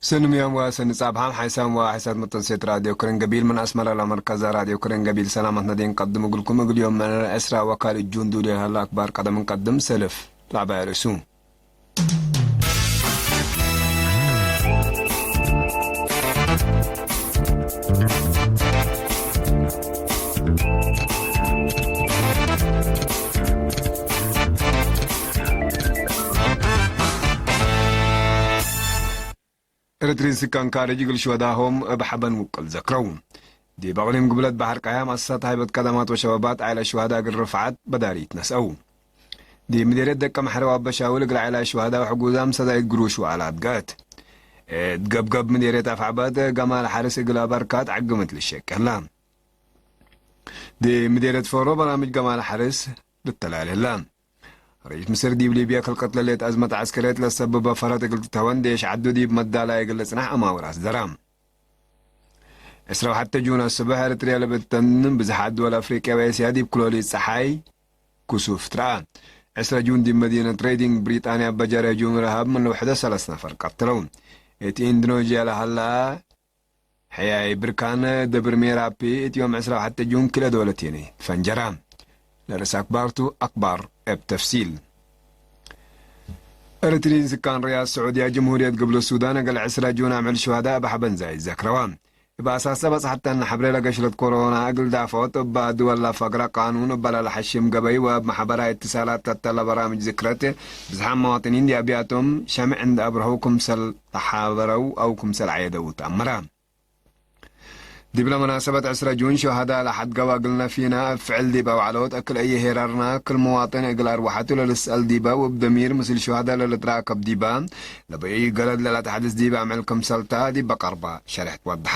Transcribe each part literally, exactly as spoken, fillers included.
ሰኒ ምያም ወሰኒ ጻብሓም ሓይሳም ወሓይሳት መተንሴት ራድዮ ክርን ገቢል ምን አስመረ ለመርከዘ ራድዮ ክርን ገቢል ሰላመትነ ዲን ቀድም እግልኩም። እግል ዮም ዕስራ ወካልእ ጁን ዱል ለሀለ አክባር ቀደም እንቀድም። ሰልፍ ለዐባይ ርእሱ። ኤረትርዪን ስካን ካርጅ እግል ሽወዳሆም እብ ሐበን ውቅል ዘክረው። ዲብ አቅሊም ግብለት በሐር ቀያም አሳት ሃይበት ከደማት ወሸበባት ዓይለ ሽዋዳ እግል ርፍዓት በዳሪ ይትነስአው። ዲብ ምዴርየት ደቀ መሕረ ወአበሻውል እግል ዓይላ ሽዋዳ ወሕጉዛም ሰዳይት ግሩሽ ወአላት ገአት። እት ገብገብ ምዴርየት አፍዐበት ገማል ሐርስ እግል አበርካት ዐግምት ልሸቄ ህላ። ዲብ ምዴርየት ፎሮ በራምጅ ገማል ሐርስ ልተላሌ ህላ። ርኢስ ምስር ዲብ ሊብየ ክልቀት ለሌት አዝመት ዐስከርየት ለሰብበ ፈረት እግል ትትሀወን ዴሽ ዐዱ ዲብ መዳላይ እግል ልጽናሕ አማውር አስደረ። ዕስራ ወሐቴ ጁን አስብሕ ኤረትርያ ለብተን ብዝሓት ድወል አፍሪቅያ ወኤስያ ዲብ ክሎሊ ጸሓይ ክሱፍ ትረአ። ዕስራ ጁን ዲብ መዲነት ሬዲንግ ብሪጣንያ በጀረ ጁን ረሃብ ምን ለውሕደ ሰለስ ነፈር ቀትለው። እት ኢንዶኔዥያ ለሀላ ሕያይ ብርካን ደብር ሜራፒ እት ዮም ዕስራ ወሐቴ ጁን ክልኤ ዶለቴኒ ትፈንጀራ። ለርእስ አክባርቱ አክባር እብ ተፍሲል። ኤረትርዪን ስካን ርያድ ስዑድያ ጅምሁርየት ግብለ ሱዳን እግል ዕስራ ጁን አምዕል ሹሀዳ እብ ሐበን ዛይድ ዘክረዋ። እብ አሳሰ በጽሐተን ሐብሬ ለገሽለት ኮሮና እግል ዳፈወት እበ ድወል ለፈግረ ቃኑን እበ ለለሐሽም ገበይ ወእብ መሐበራይ እትሳላት ተተለ በራምጅ ዝክረት ብዝሓም መዋጥኒን ዲአብያቶም ሸምዕ እንዴ አብርሀው ክምሰል ተሓበረው አው ክምሰል ዐየደው ተአመረ። ዲብለ መናሰበት ዕስረ ጁን ሹሀዳ ለሐድገው እግልነ ፊና እብ ፍዕል ዲብ አውዐሎት እክል እየ ሄረርና፣ ክል መዋጥን እግል አርወሐቱ ለልስአል ዲበ ወእብ ደሚር ምስል ሹሀዳ ለልትራከብ ዲበ፣ ለበይ ገለድ ለለአትሐድስ ዲብ አምዕል ክምሰልታ ዲብ በቀርባ ሸርሕት ወድሐ።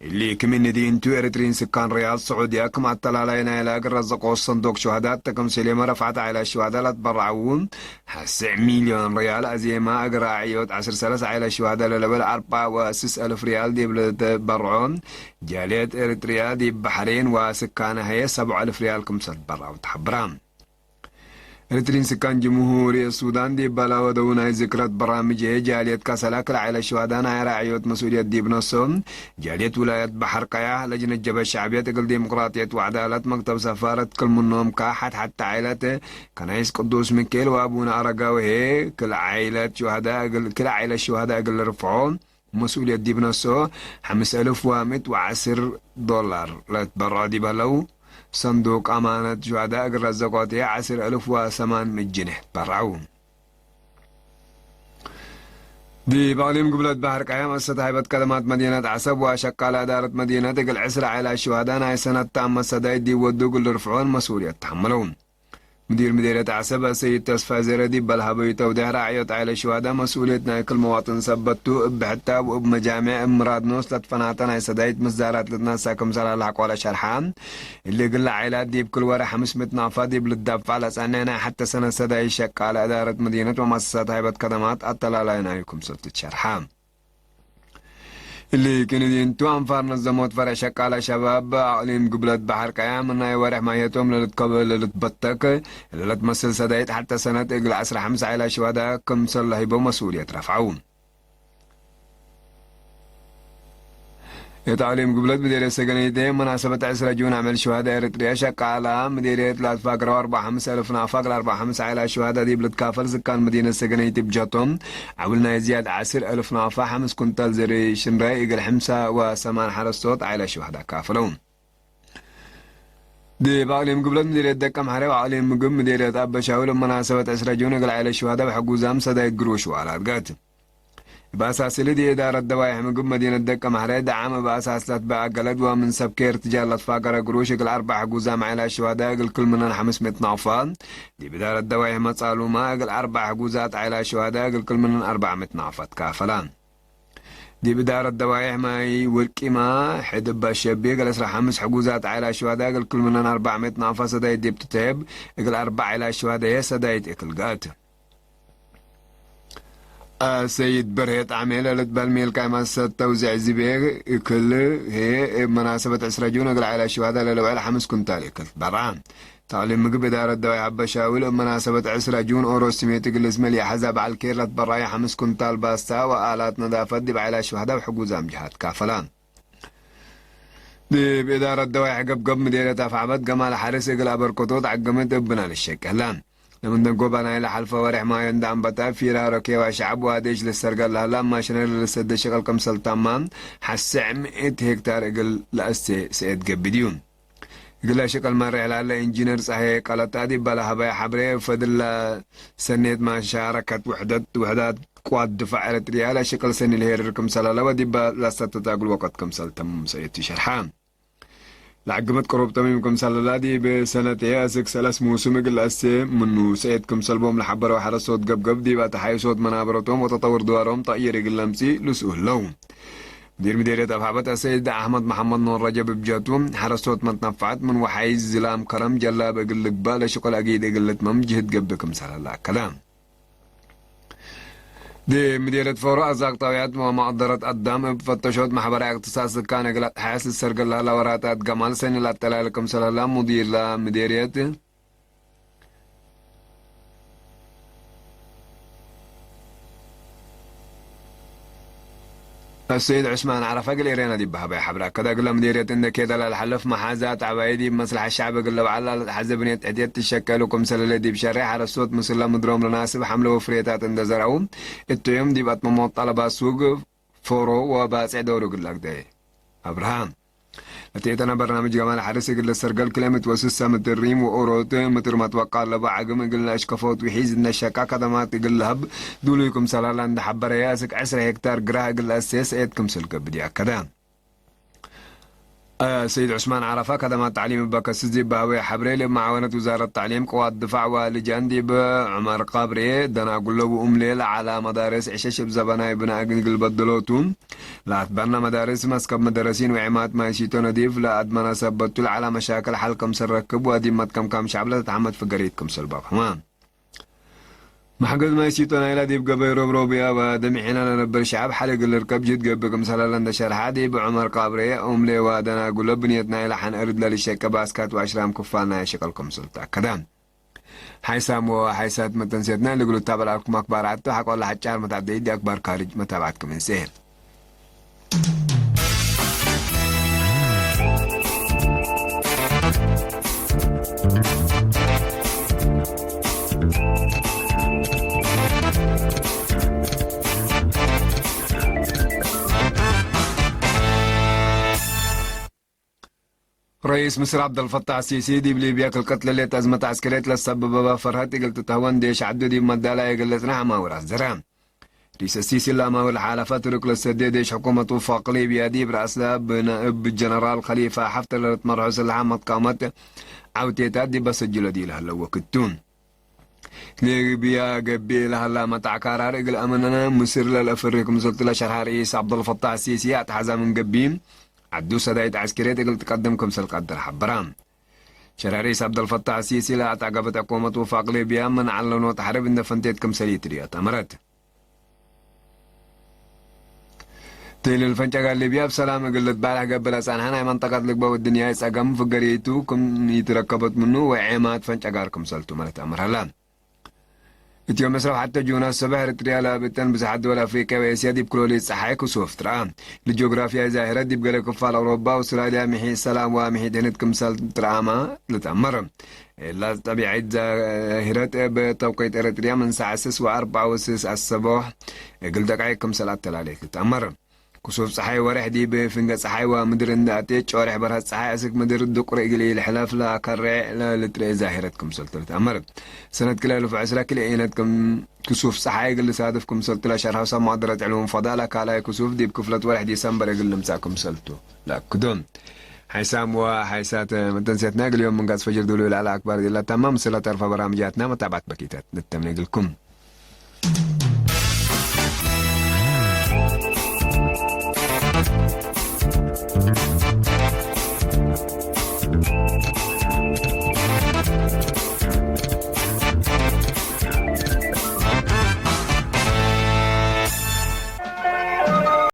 እሊ ክም እንዲ እንቱ ኤረትርዪን ስካን ርያድ ስዑድያ ክም አተላላይ ናይለ እግል ረዘቆ ሰንዶቅ ሹሀዳ ተከምሲሌመ ረፍዐት ዐይለ ሹሀዳ ለትበረዐው ሐስዕ ሚልዮን ርያል አዜማ እግል ራዕዮት ዐስር ሰለስ ዐይለ ሹሀዳ ለልብል አርበዕ ወስስ አልፍ ርያል ዲብ ልትበርዖ ጃልየት ኤረትርያ ዲብ በሕሬን ወስካነ ሀዬ ሰብዑ አልፍ ርያል ክምሰል በራው ተሐብራ። ኤረትርዪን ስካን ጅምሁርየት ሱዳን ዲብ በላወደው ናይ ዝክረት በራምጅ ህዬ ጃልየት ከሰላ ክል ዐይለ ሹሀዳ ናይ ራዕዮት መስኡልየት ዲብ ነሶ፣ ጃልየት ውላየት በሐር ቀያሕ፣ ለጅነት ጀብሀት ሸዕብየት እግል ዲሞቅራጥየት ወዐዳለት፣ መክተብ ሰፋረት ክል ምኖም ከሐት ሐቴ ዐይለት ከናይስ ቅዱስ ሚካኤል ወአቡነ አረጋዊ ህዬ ክል ዐይለት ሹሀዳ እግል፣ ክል ዐይለት ሹሀዳ እግል ልርፍዖ፣ መስኡልየት ዲብ ነስኦ፣ ሐምስ አልፍ ወምእት ወዐስር ዶላር ለትበርዖ ዲብ ህለው፣ ሰንዱቅ አማነት ሹሀዳ እግል ረዘቆት ዐስር አልፍ ወሰማን ምእት ጅኔሕ ትበርዐው። ዲብ አቅሊም ግብለት በሐር ቀያም አሰት ሃይበት ከደማት መዲነት ዐሰብ ወሸቃለ እዳረት መዲነት እግል ዕስር ዐይላት ሹሀዳ ናይ ሰነት ተአመት ሰዳይት ዲብ ወዱ እግል ልርፍዖን መስኡልየት ተሐመለው። ምዲር ምዴርየት ዐሰብ አሰይድ ተስፋ ዘረ ዲብ በልሀበዩ ተውዴሕ ራዕዮት ዐይለ ሹሀዳ መስኡልየት ናይ ክል መዋጥን ሰበት ቱ፣ እብ ብሕታብ ወእብ መጃሜዕ እብ ምራድ ኖስ ለትፈናተ ናይ ሰዳይት ምስዳራት ልትነሰእ ክምሰል ሐቆለ ሸርሐ። እሊ እግለ ዐይላት ዲብ ክል ወረ ሐምስ ምእት ናፋ ዲብ ልትደፈዕ ለጸንሐ ናይ ሐቴ ሰነት ሰዳይት ሸቃለ እዳረት መዲነት ወመአሰሳት ሃይበት ከደማት አተላላይ ናዩ ክምሰል ቱ ትሸርሐ። እሊ ክንዲ እንቱ አንፋር ነዘሞት ፈርዕ ሸቃለ ሸባብ አቅሊም ግብለት በሐር ቀያም ናይ ወሬሕ ማየቶም ለልትከበ-፣ ለልትበተክ ለልትመስል ሰዳይት ሐቴ ሰነት እግል ዐስር ሐምስ ዐይላ ሽዋዳ ክምሰል ለህይቦ መስኡልየት ረፍዐው። እት አቅሊም ግብለት ምዴርየት ሰገነይቴ መናሰበት ዐስረ ጁን አምዕል ሽዋዳ ኤረትርያ ሸቃላ ምዴርየት ለአትፋግረው አርበዓ ሐምስ አልፍ ናፋ እግል አርበዓ ሐምስ ዐይላ ሽዋዳ ዲብ ልትካፈል ስካን መዲነት ሰገነይት እብ ጀቶም፣ ዐውል ናይ ዝያድ ዐስር አልፍ ናፋ፣ ሐምስ ኩንታል ዘሬ ሽንራይ እግል ሐምሳ ወሰማን ሐረስቶት ዐይለ ሽዋዳ ካፍለው። ዲብ አቅሊም ግብለት ምዴርየት ደቀምሐሬ ወአቅሊም ምግብ ምዴርየት አበሻውል እብ መናሰበት ዕስረ ጁን እግል ዐይለ ሽዋዳ ወሕጉዛም ሰዳይት ግሩሽ ወአላት ገአት። እብ አሳስሊ ዲብ እዳረት ደዋይሕ ምግብ መዲነት ደቀምሐሬ ደዓም እብ አሳስ ለትበአ ገለድ ወምን ሰብ ኬር ትጃር ለትፋገረ ግሩሽ እግል አርበዕ ሕጉዛም ዐይላ ሽዋዳ እግል ክል ምነን ሐምስ ምእት ናፋ፣ ዲብ እዳረት ደዋይሕ መጻሉማ እግል አርበዕ ሕጉዛት ዐይላ ሽዋዳ እግል ክል ምነን አርበዕ ምእት ናፋ ትካፈላ። ዲብ እዳረት ደዋይሕ ማይ ውርቂማ ሕድ እበ ሸቢ እግል ዕስራ ሐምስ ሕጉዛት ዐይላ ሽዋዳ እግል ክል ምነን አርበዕ ምእት ናፋ ሰዳይት ዲብ ትትሄብ፣ እግል አርበዕ ዐይላ ሽዋዳ ህዬ ሰዳይት እክል ገአት። አሰይድ በርሄ ጣዕሜ ለልትበል ሜልካይ ማሰት ተውዜዕ ዝቤ፣ እክል ህዬ እብ መናሰበት ዕስረ ጁን እግል ዐይለ ሽዋዳ ለልውዕል ሐምስ ኩንታል እክል ትበርዐ። ተቅሊብ ምግብ እዳረት ደዋይ ሐበሻዊ፣ እብ መናሰበት ዕስረ ጁን ኦሮ ስሜት እግል እስመል የሐዛ በዐል ኬር ለትበርዐዩ ሐምስ ኩንታል ባስታ ወአላት ነዳፈት ዲብ ዐይለ ሽዋዳ ወሕጉዛም ጅሃት ካፈላ። ዲብ እዳረት ደዋይ ገብገብ ምዴርየት አፍዐበት ገማል ሐርስ እግል አበርክቶ ተዐግምት እብ ብናን እሸቅ ህላ። ለምን ደንጎባ ናይለ ሐልፈ ወሬሕ ማዮ እንደ አንበጣ ፊራ ረኬባ ሸዐብ ዋዴሽ ልሰርገል ለህላ ማሽነሪ ለልሰደ ሽቅል ክምሰል ተማም ሐሰዕ ምእት ሄክታር እግል ለአሴ ሰኤት ገብእ ዲዩ። እግለ ሽቅል መሬሕ ላለ ኢንጂነር ጸሐዬ ቀለጣ ዲበ ለሀበየ ሐብሬ ፈድለ ሰኔት ማሻረከት ውሕደት ውሕዳት ቅዋት ድፋዕ ኤረትርያ ለሽቅል ሰኒ ለሄርር ክምሰለ ለወ ዲበ ለሰተተ እግል ወቀት ክምሰል ተምም ሰኤት ሸርሐ። ለዐግመት ቅሩብ ተሚም ክምሰለላ ዲብ ሰነቴ አስክ ሰለስ ሙስም እግል ለአሴ ምኑ ሰኤት ክምሰል ቦም ለሐበረው ሐረሶት ገብገብ ዲብ አተሓይሶት መናበረቶም ወተጠውር ድዋሮም ተቅይር እግል ለምጺእ ልስኡ ህለው። ሙዲር ምዴርየት አፍሐበት አሰይድ አሕመድ መሐመድ ኖር ረጀብ እብ ጀቱ፣ ሐረሶት መትነፈዐት ምን ወሓይዝ ዝላም ከረም ጀላብ እግል ልግባእ ለሽቅል አጊድ እግል ልትመም ጅህድ ገብእ ክምሰለ ለአከደ። ዲብ ምዴርየት ፎሮ አርዛቅ ጣውያት ወመቅደረት አዳም እብ ፈተሾት ማሕበራይ እቅትሳድ ስካን እግል አትሐስ ልሰርገል ለህላ ወራታት ገማል ሰኒ ለአተላል ክምሰል ህላ ሙዲር ለምዴርየት አሰይድ ዑስማን ዐረፈ እግል ኤሬና ዲብ ሀበየ ሐብረ አከደ። እግለ ምዴርየት እንዴ ኬደ ለልሐልፍ መሓዛት ዐባይ ዲብ መስለሐት ሸዕብ እግል ለበዐል ለልትሐዜ ብንየት ዕድየት ትሸቀሉ ክምሰል ህሌት ዲብ ሸሬ ሐረሶት ምስለ ምድሮም ለናስብ ሐምለ ወፍሬታት እንዴ ዘርዐው እቱ ዮም ዲብ አትመሞት ጠለባት ሱግ ፎሮ ወባጼዕ ዶሩ እግል ለአግደ አብርሃም። ለቴተነ በርናምጅ ገማል ሐርስ እግል ለሰርገል ክለ ምትወስሰ ምትሪም ወኦሮት ምትር መትወቃ ለበ ዐግም እግል ለአሽከፎት ውሒዝ እነ ሸቃ ከደማት እግል ለሀብ ዱሉይ ክምሰል ሀላ እንዴ ሐበረየ፣ አስክ ዕስረ ሄክታር ግራህ እግል ለአሴስ ኤት ክምሰል ገብእ ዲብ አከደ። ሰይድ ዑስማን ዐረፋ ከደማት ተዕሊም እበ ከስስ ዲብ በሀበየ ሐብሬ፣ ለመዓወነት ውዛረት ተዕሊም፣ ቅዋት ድፋዕ ወልጃን ዲብ ዑመር ቀብሬ፣ ደናጉለ ወኡምሌ ለዐላ መዳርስ ዕሸሽ እብ ዘበናይ ብናእ እግል በደሎቱ፣ ለአትበነ መዳርስ፣ መስከብ መደረሲን ወዕማት ማይ ሲቶ ነዲፍ ለአድመነ ሰበቱ ለዐላ መሻክል ሐል ክምሰል ረክብ ወዲብ መትከምካም ሸዕብ ለተትሐመድ ፍገሪት ክምሰል በፍህመ። መሕገዝ ማይ ሲቶ ናይላ ዲብ ገበይ ሮብሮብያ ወደምዒነ ለነብር ሸዐብ ሐል እግል ልርከብ ጅህድ ገብእ ክምሰለ ለእንደ ሸርሐ፣ ዲብ ዑመር ቃብሬ፣ ኡምሌ ወደናጉለ ብንየት ናይላ ሐን እርድ ለልሸቄ ባስካት ወአሽራም ክፋል ናይ ሽቅል ክምሰል ተአከደ። ሓይሳም ወሓይሳት መተንሴትና እሊ እግል ልታበል አልኩም አክባር ዐድ ቱ፣ ሐቆለ ሐጫር መትዐደይት ዲብ አክባር ካርጅ መታብዐት ክም እንሴ። ረኢስ ምስር ዐብደልፈታሕ ሲሲ፣ ዲብ ሊብያ ክልቀት ለሌት አዝመት ዐስከርየት ለሰበበ ፈርሀት እግል ትትሀወን ዴሽ ዐዱ ዲብ መዳላይ እግል ልጽነሕ አማውር አስደረ። ሪስ ሲሲ ለአማውር ለሓለፈ ትሩክ ለሰዴ ዴሽ ሕኩመት ውፋቅ ሊብያ ዲብ ረአስለ ብነ እብ ጀነራል ከሊፋ ሐፍተር ለልትመርሖ ስለሐ መትቃመት ዐውቴታት ዲበ ሰጅሎ ዲብ ለሀለ ወክድ ቱ። ሊብያ ገብእ ለሀላ መጣዕ ካራር እግል አመነነ ምስር ለልአፍሪ ክምሰልቱ ለሸርሐ ርኢስ ዐብደልፈታሕ ሲሲ አትሐዛ ምን ገብእ ዐዱ ሰዳይት ዐስከርየት እግል ትቀድም ክምሰል ቀድር ሐበረ። ሸርሐ ርኢስ ዐብደልፈታሕ ሲሲ ለአትዐገበት ሕኩመት ውፋቅ ሊብያ ምን ዐለኖት ሐርብ እንደ ፈንቴት ክምሰል ኢትርእየት አመረት። ቴልል ፈንጨጋር ሊብያ እብ ሰላም እግል ልትባላሕ ገብእ ለጸንሐ ናይ መንጠቀት ልግበእ ወድንያይ ጸገም ፍገሪቱ ክም ኢትረከበት ምኑ ወዔማት ፈንጨጋር ክምሰልቱ መለት አምር ሀላ። እት ዮም ዕስራ ወሐተ ጁን አሰበሕ ኤረትርያ ለአብጠን ብዝሓት ድወል አፍሪቅያ ወኤስያ ዲብ ክሎሊ ጸሓይ ክሱፍ ትረአ። ለጂኦግራፍያይ ዛሂረት ዲብ ገሌ ክፋል አውሮፓ፣ አውስትራልያ፣ ምሒት ሰላም ወምሒት ህንት ክምሰል ትረአመ ልትአመር። እላ ጠቢዐት ዛሂረት እብ ተውቂት ኤረትርያ ምን ሳዕ ስስ ወአርበዕ ወስስ አሰቦሕ እግል ደቃይቅ ክምሰል አተላሌት ልትአመር። ክሱፍ ጸሓይ ወሬሕ ዲብ ፍንገ ጸሓይ ወምድር እንደ አቴ ጮሬሕ በርሀት ጸሓይ አስክ ምድር ድቁር እግል ኢልሕለፍ ለከሬዕ ለልትርኤ ዛሂረት ክምሰልቱ ልትአመር። ሰነት ክልኤ አልፍ ወዕስረ ክልኤ ኢነት ክም ክሱፍ ጸሓይ እግል ልሳድፍ ክምሰልቱ ለሸርሐው ሰብ መቅደረት ዕሉም ፈዳል አካላይ ክሱፍ ዲብ ክፍለት ወሬሕ ዲሰምበር እግል ልምጸእ ክምሰልቱ ለአክዶ። ሓይሳም ወሓይሳት መተንሴትና እግል ዮም ምንጋጽ ፈጅር ዱሉ ለዐለ አክባር ዲላ ታማም ምስለ ተርፈ በራምጃትና መታብዐት በኪተት ንተምነ እግልኩም።